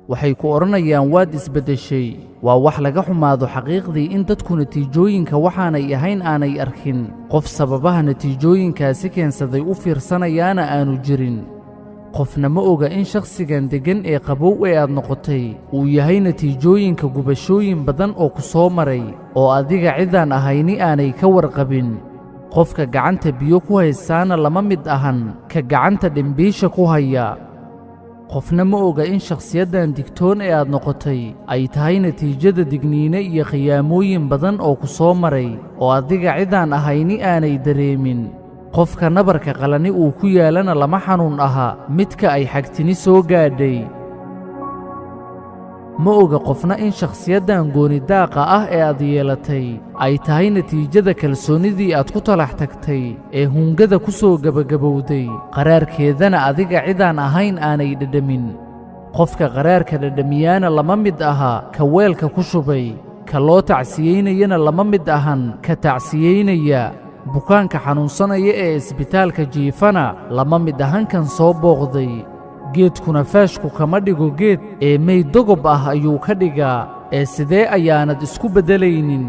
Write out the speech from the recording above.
Waxay ku odhanayaan waad isbeddeshay. Waa wax laga xumaado xaqiiqdii in dadku natiijooyinka waxaanay ahayn aanay arkin, qof sababaha natiijooyinkaasi keensaday u fiirsanayaana aanu jirin. Qofna ma oga in shakhsigan deggan ee qabow ee aad noqotay uu yahay natiijooyinka gubashooyin badan oo ku soo maray oo adiga cidaan ahayni aanay ka warqabin. Qofka gacanta biyo ku haystaana lama mid ahan ka gacanta dhimbiisha ku haya. Qofna ma oga in shakhsiyaddan digtoon ee aad noqotay ay tahay natiijada digniine iyo khiyaamooyin badan oo ku soo maray oo adiga cidaan ahayni aanay dareemin. Qofka nabarka qalani uu ku yaalana lama xanuun aha midka ay xagtini soo gaadhay. Ma oga qofna in shakhsiyaddan goonidaaqa ah ee aad yeelatay ay tahay natiijada kalsoonnidii aad ku talax tagtay ee hungada ku soo gebagabowday, qaraarkeedana adiga cidaan ahayn aanay dhadhamin. Qofka qaraarka dhadhamiyaana lama mid aha ka weelka ku shubay, ka loo tacsiyeynayana lama mid ahan ka tacsiyeynaya. Bukaanka xanuunsanaya ee isbitaalka jiifana lama mid ahan kan soo booqday. Geedkuna faashku kama dhigo geed ee meyd dogob ah ayuu ka dhigaa, ee sidee ayaanad isku beddelaynin?